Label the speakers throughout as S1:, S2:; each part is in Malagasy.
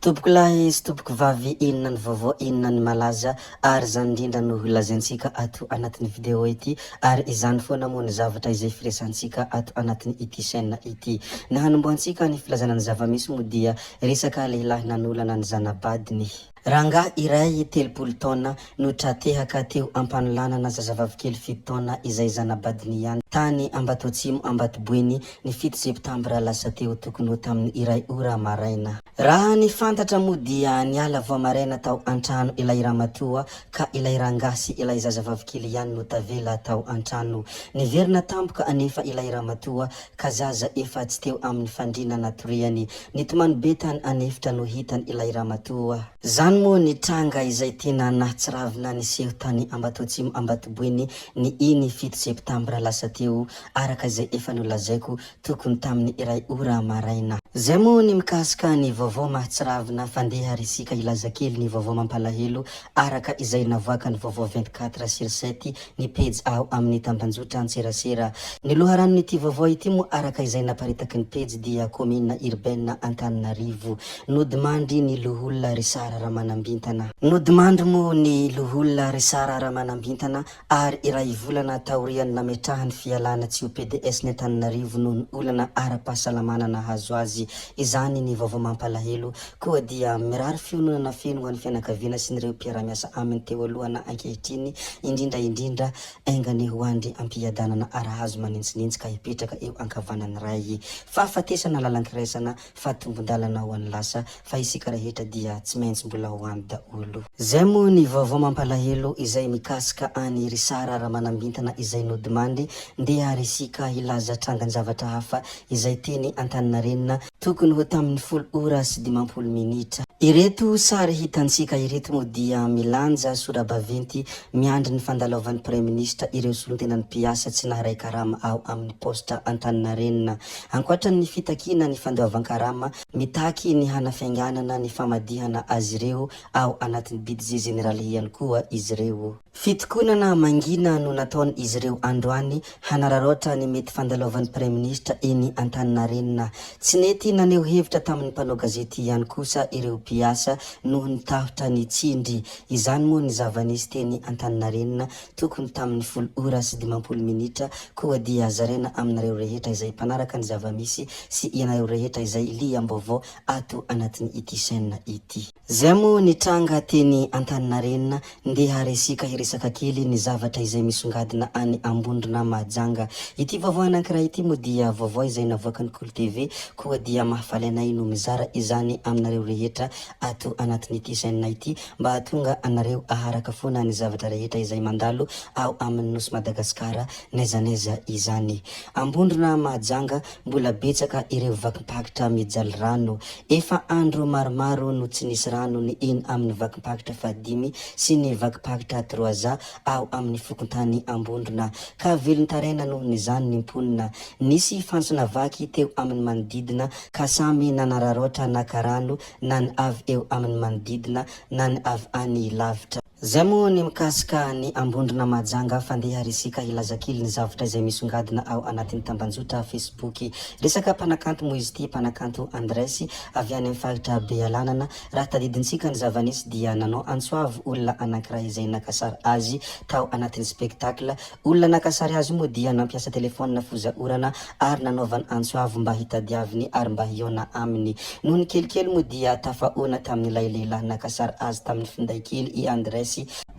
S1: Tompokolahy sy tompokovavy inona ny vaovao inona ny malaza ary izany indrindra no ho lazaintsika ato anatin'ny vidéo ity ary izany foana moa ny zavatra izay firesahantsika ato anatin'ny ity chaîne ity. Ny hanombohantsika ny filazana ny zava-misy moa dia resaka lehilahy nanolana ny zana-badiny. Rangahy iray 30 taona no tra-tehaka teo am-panolanana zazavavikely 7 taona izay zana-badiny ihany tany Ambatoatsimo Ambatoboeny ny 7 septambra lasa teo tokony ho tamin'ny iray ora maraina. Raha ny fantatra moa dia niala vao maraina tao an-trano ilay ramatoa ka ilay rangahy sy ilay zazavavikely ihany no tavela tao an-trano. Niverina tampoka anefa ilay ramatoa ka zaza efa tsy teo amin'ny fandriana natoriany. Nitomany be tany an'efitra no hitany ilay ramatoa. Zany moa ny tranga izay tena nahatsiravina niseho tany Ambatoatsimo Ambatoboeny ny iny 7 septambra lasa teo araka izay efa nolazaiko tokony tamin'ny iray ora maraina. Zay moa ny mikasika ny vaovao mahatsiravina fa ndeha ary isika hilaza kely ny vaovao mampalahelo araka izay navoakan'ny vaovao 24 sur 7 ny pejy ao amin'ny tambanjotra antserasera. Ny loharanon'ity vaovao ity moa araka izay naparitaky ny pejy dia kaominina urbaine Antananarivo. Nodimandry ny loholona Risara Ramanambintana. Nodimandry moa ny loholona Risara Ramanambintana ary iray volana taorian'ny nametrahany fialana tsy ho PDS-ny Antananarivo noho ny olana ara-pahasalamana nahazo azy. Izany ny vaovao mampalahelo. Koa dia mirary fiononana feno ho an'ny fianakaviana sy ny ireo mpiara-miasa aminy teo aloha na ankehitriny, indrindra indrindra enga anie ho andry am-piadanana ara-hazo manintsinitsy ka hipetraka eo ankavanan'ny Ray. Fahafatesana lalan-kiraisana fa tombon-dalana ho an'ny lasa fa isika rehetra dia tsy maintsy mbola ho any daholo. Zay moa ny vaovao mampalahelo izay mikasika an'i Risara Ramanambintana izay nodimandry, ndeha ary isika hilaza trangan-javatra hafa izay teny Antaninarenina tokony ho tamin'ny 10 ora sy 50 minitra. Ireto sary hitantsika ireto moa dia milanja sora-baventy miandry ny fandalovan'ny Praiminisitra ireo solontenan'ny mpiasa tsy naharay karama ao amin'ny paositra Antaninarenina. Ankoatra ny fitakiana ny fandoavan-karama, mitaky ny hanafainganana ny famadihana azy ireo ao anatin'ny budget général ihany koa izy ireo. Fitokonana mangina no nataon'izy ireo androany hanararaotra ny mety fandalovan'ny Praiminisitra eny Antaninarenina. Tsy nety naneho hevitra tamin'ny mpanao gazety ihany kosa ireo mpiasa noho ny tahotra ny tsindry. Izany moa ny zava-nisy teny Antaninarenina tokony tamin'ny 10 ora sy 50 minitra koa dia zaraina aminareo rehetra izay mpanaraka ny zava-misy sy ianareo rehetra izay liam-baovao ato anatin'ity chaîne ity. Zay moa ny tranga teny Antaninarenina, ndeha ary isika hiresaka kely ny zavatra izay misongadina any Ambondrona Mahajanga. Ity vaovao anankiray ity moa dia vaovao izay navoakan'ny Kolo TV, koa dia mahafaly anay no mizara izany aminareo rehetra ato anatin'ity chaîne ity mba hahatonga anareo aharaka foana ny zavatra rehetra izay mandalo ao amin'ny Nosy Madagasikara n'aiza n'aiza izany. Ambondrona Mahajanga, mbola betsaka ireo vakim-paritra mijaly rano. Efa andro maromaro no tsy nisy rano ny eny amin'ny vakim-paritra fahadimy sy ny vakim-paritra Trois ao amin'ny fokontany Ambondrona, ka velon-taraina nohon'izany ny mponina. Nisy fantsona vaky teo amin'ny manodidina ka samy nanararaotra naka rano na ny avy eo amin'ny manodidina na ny avy any lavitra. Zay moa ny mikasika ny Ambondrona Mahajanga fa ndeha ary isika hilaza kely ny zavtra izay misongadina ao anatin'ny tambanjotra Facebook. Resaka mpanakanto moa izy ity, mpanakanto Andrés avy any amin'ny faritra Bealanana. Raha tadidintsika ny zava-nisy dia nanao antso avo olona anankiray izay naka sary azy tao anatin'ny spectacle Olona naka sary azy moa dia nampiasa telefaonina foza orana ary nanaovany antso avo mba hitadiaviny ary mba hihaona aminy. Nony kelikely moa dia tafahoana tamin'ilay lehilahy naka sary azy tamin'ny finday kely i Andrés,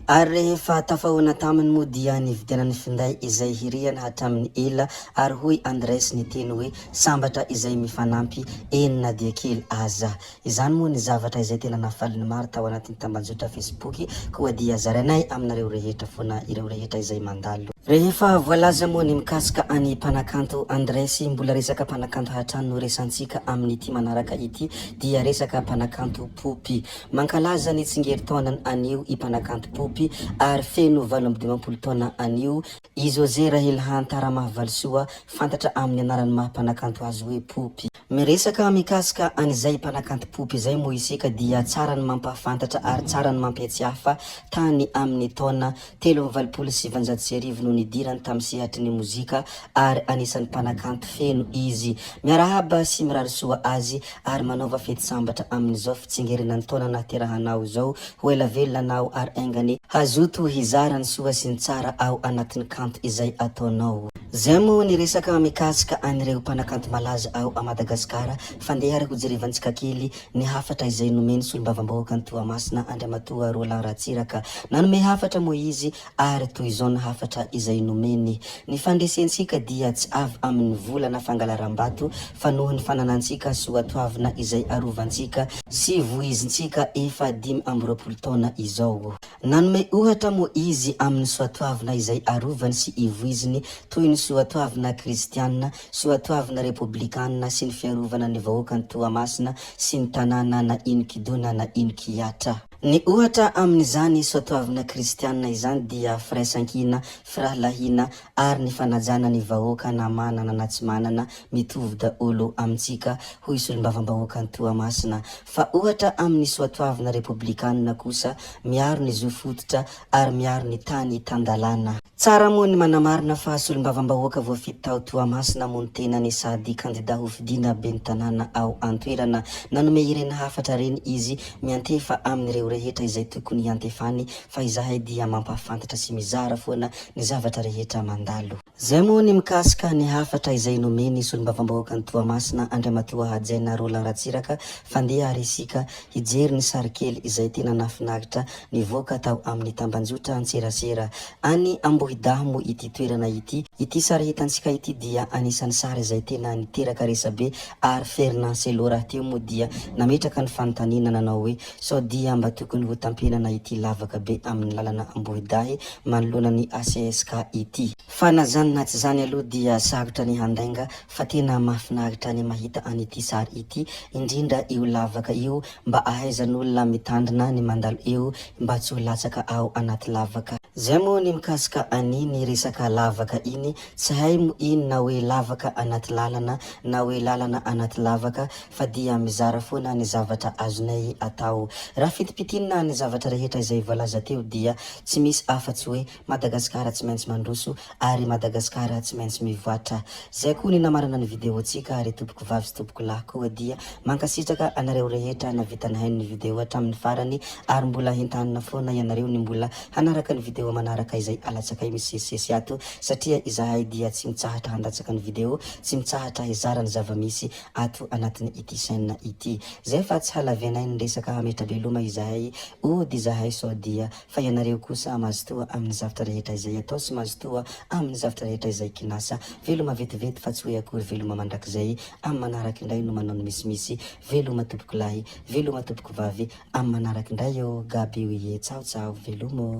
S1: ary rehefa tafahoana taminy moa dia nividianany finday izay hiriany hatramin'ny ela ary hoy Andrés niteny hoe sambatra izay mifanampy, eny na dia kely aza. Izany moa ny zavatra izay tena nahafaly ny maro tao anatin'ny tambajotra Facebook, koa dia zarainay aminareo rehetra foana ireo rehetra izay mandalo. Rehefa voalaza moa ny mikasika an'i mpanakanto Andrés, mbola resaka mpanakanto hatrany no resantsika amin'ity manaraka ity, dia resaka mpanakanto Poopy. Mankalaza ny tsingerin-taonany anio i mpanakanto Poopy ary feno 58 taona anio i José Rahilhanta Ramahavalisoa, fantatra amin'ny anaran'ny maha mpanakanto azy hoe Poopy. Miresaka mikasika an'izay mpanakanto Poopy izay moa isika dia tsara ny mampahafantatra ary tsara ny mampiatsiahy fa tany amin'ny taona 1983 no nidirany tamin'ny sehatry ny mozika ary anisan'ny mpanakanto feno izy. Miarahaba sy mirary soa azy ary manaova fety sambatra amin'izao fitsingerenan'ny taona nahaterahanao izao. Ho ela velona anao ary enga anie hazoto hizara ny soa sy ny tsara ao anatin'ny kanto izay ataonao. Zay moa ny resaka mikasika an'ireo mpanakanto malaza ao a Madagasikara fa ndeha ary hojerevantsika kely ny hafatra izay nomen'ny solombavambahoakan'i Toamasina Andriamatoa Roland Ratsiraka. Nanome hafatra moa izy ary toy izao ny hafatra izay nomeny, Ny fandresentsika dia tsy avy amin'ny vola na fangalaram-bato fa noho ny fananantsika soatoavina izay arovantsika sy voizintsika efa 25 taona izao. Nanome ohatra moa izy amin'ny soatoavina izay arovany sy ivoiziny toy ny soatoavina kristiana, soatoavina repoblikanina sy ny fiarovana ny vahoakan'i Toamasina sy ny tanàna na inon-kidona na inon-kihatra. Ny ohatra amin'izany soatoavina kristiana izany dia firaisankina, firahalahiana ary ny fanajana ny vahoaka na manana na tsy manana mitovy daholo amintsika hoy solombavambahoakan'i Toamasina. Fa ohatra amin'ny soatoavina repoblikanina kosa miaro ny zo fototra ary miaro ny tany tan-dalàna. Tsara moa ny manamarina fa solombavambahoaka voafidy tao Toamasina moa ny tenany sady kandida hofidiana ben'ny tanàna ao an-toerana. Nanome ireny hafatra ireny izy miantefa amin'ireo rehetra izay tokony hiantefany fa izahay dia mampahafantatra sy mizara foana ny zavatra rehetra mandalo. Zay moa ny mikasika ny hafatra izay nomeny solombavambahoakan'i Toamasina Andriamatoa Hajaina Roland Ratsiraka fa ndeha ary isika hijery ny sary kely izay tena nahafinaritra nivoaka tao amin'ny tambanjotra antserasera. Any Ambohidahy moa ity toerana ity. Ity sary hitantsika ity dia anisan'ny sary izay tena niteraka resabe ary Fernand Cello rahateo moa dia nametraka ny fanontaniana nanao hoe sao dia mba tokony ho tampenana ity lavaka be amin'ny lalana Ambohidahy manoloana ny ACSK ity. Fa na zany na tsy zany aloha dia sarotra ny handainga fa tena mahafinaritra ny mahita an'ity sary ity, indrindra io lavaka io mba ahaizan'olona mitandrina ny mandalo eo mba tsy ho latsaka ao anaty lavaka. Zay moa ny mikasika an'iny resaka lavaka iny, tsy hay mo iny na hoe lavaka anaty lalana na hoe lalana anaty lavaka fa dia mizara foana ny zavatra azonay atao. Raha fintimpitinina ny zavatra rehetra izay voalaza teo dia tsy misy afa-tsy hoe Madagasikara tsy maintsy mandroso ary Madagasikara tsy maintsy mivoatra. Zay koa ny namarana ny vidéo tsika ry tompoko vavy sy tompoko lahy koa dia mankasitraka anareo rehetra navita nihaino ny vidéo hatramin'ny farany ary mbola hentanina foana ianareo ny mbola hanaraka ny vidéo manaraka izay alatsakay misesisesy ato satria izahay dia tsy mitsahatra handatsaka ny vidéo tsy mitsahatra hizara ny zava-misy ato anatin ity chaîne ity. Zay fa tsy halavianay ny resaka hametra-beloma izahay ody izahay sao dia Fa ianareo kosa mazotoa amin'ny zavtra rehetra izay atao sy mazotoa amin'ny zavtra rehetra izay kinasa. Veloma vetivety fa tsy hoe akory veloma mandrakizay. Amin'ny manaraka indray no manao ny misimisy. Veloma tompokolahy, veloma tompokovavy, amin'ny manaraka indray ô, Gaby oie, tsaho tsaho, veloma ô.